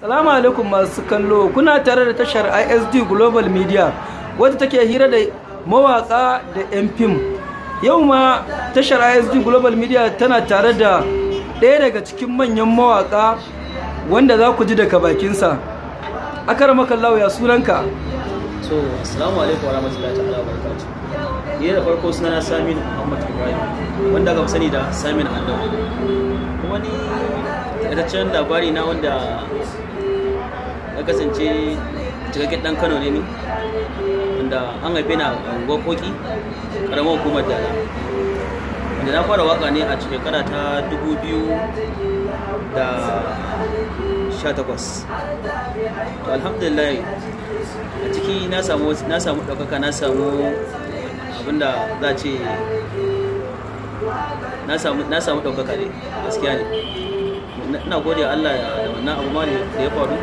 Salamu alaikum masu kallo, kuna tare da tashar ISD Global Media wadda take hira da mawaka da 'yan fim. Yau ma tashar ISD Global Media tana tare da ɗaya daga cikin manyan mawaka wanda za ku ji daga bakinsa. Akaramakallahu, ya sunanka? So, assalamu alaikum warahmatullahi ta'ala wabarakatuh. Ni da farko sunana Saminu Muhammad Ibrahim, wanda aka fi sani da Saminu Annabi. Kuma ni takaitaccen labari na, wanda ya kasance cikakken dan Kano ne ni, wanda an haife ni a unguwar Koki, karamar hukumar Dala. Wanda na fara waka ne a shekara ta 2018. To, alhamdulillah, a ciki na samu ɗaukaka, na samu abinda za a ce na samu ɗaukaka ne, gaskiya ne. Ina gode Allah da wannan abu ma da ya faru,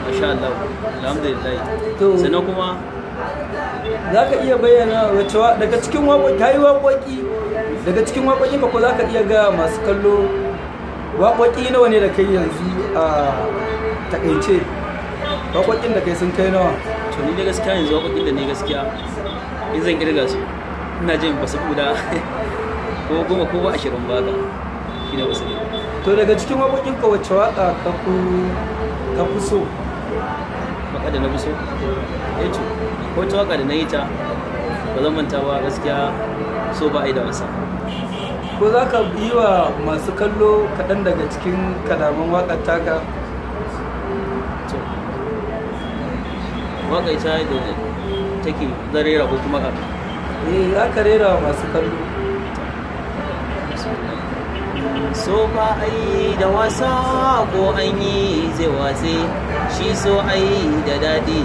masha Allah, alhamdulillah. Sannan kuma za ka iya bayyana wace daga cikin waƙoƙi ka yi waƙoƙi, daga cikin waƙoƙin ka, ko za ka iya ga masu kallo waƙoƙi nawa ne da kai yanzu a takaice? Waƙoƙin da kai sun kai nawa? To, ni da gaskiya yanzu waƙoƙin da ne, gaskiya in zan kirga su, ina jin ba su guda ko 10 ko 20 ba ka shi ne wasu ne. To, daga cikin waƙoƙin ka, wacce waƙa ka fi so? Waka da na fi so, eh to, ko wata waka da na yi ta ba zan manta ba gaskiya, "So Ba A Yi da Wasa". Ko za ka yi wa masu kallo kaɗan daga cikin kalaman waƙar taka? To, waka ita da take zan rera ko kuma ka? Eh, za ka rera wa masu kallo. So ba ai da wasa, ko an yi zai watse shi. So ai da daɗi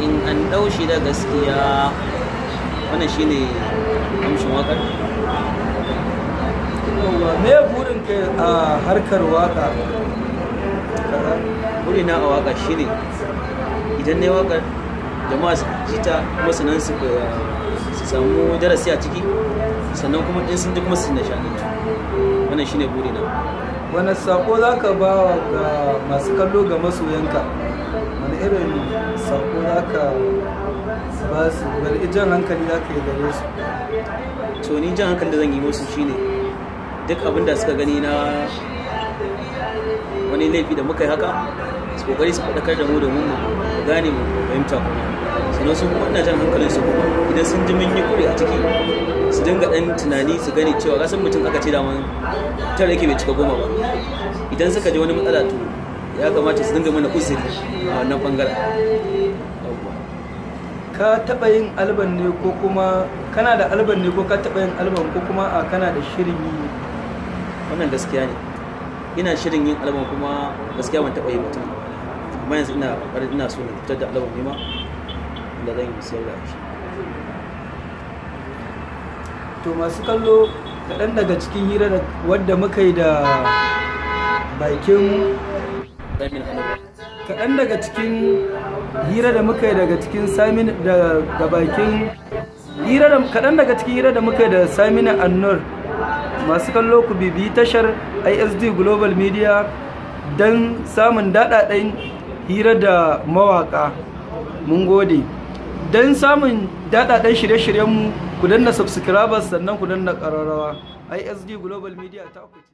in an ɗau shi da gaskiya. Wannan shine amshin waƙar. Yawwa, me burin ka a harkar waka? Burina a waƙa shine idan na yi waƙar, jama'a su ji ta, kuma sannan su samu darasi a ciki, sannan kuma in sun ji kuma su nishaɗantu. Wannan shine burina. Wani sako za ka ba wa ga masu kallo, ga masoyanka? Wani irin sako za ka ba su? Wani jan hankali za ka yi gare su? To, ni jan hankali da zan yi musu shine duk abin da suka gani na wani laifi da muka yi haka, su kokari su faɗakar da mu domin mu gane, mu fahimta. Kuma sannan su kuma ina jan hankalin su kuma idan sun ji mun yi kure a ciki, su dinga ɗan tunani su gani cewa kasan mutum aka ce daman 9 yake, bai cika 10 ba. Idan suka ji wani matsala, to ya kamata su dinga mana uzuri a wannan bangaren. Yawwa. Ka taɓa yin album ne, ko kuma kana da album ne, ko ka taɓa yin album, ko kuma a kana da shirin yi? Wannan gaskiya ne, ina shirin yin album, kuma gaskiya ban taɓa yi mutum, amma yanzu ina ƙoƙarin ina so na fitar da album ne ma da zan yi siyar da shi. To, masu kallo, kaɗan daga cikin hira da wadda muka yi da bakin Samin Annabi. Kaɗan daga cikin hira da muka yi daga cikin Samin da bakin hira da kaɗan daga cikin hira da muka yi da Saminu Annur. Masu kallo, ku bibiyi tashar ISD Global Media don samun daɗaɗɗen hira da mawaƙa. Mun gode. Don samun daɗaɗɗen shirye-shiryenmu, ku danna subscribers, sannan ku danna ƙararrawa. ISD Global Media ta ku ce.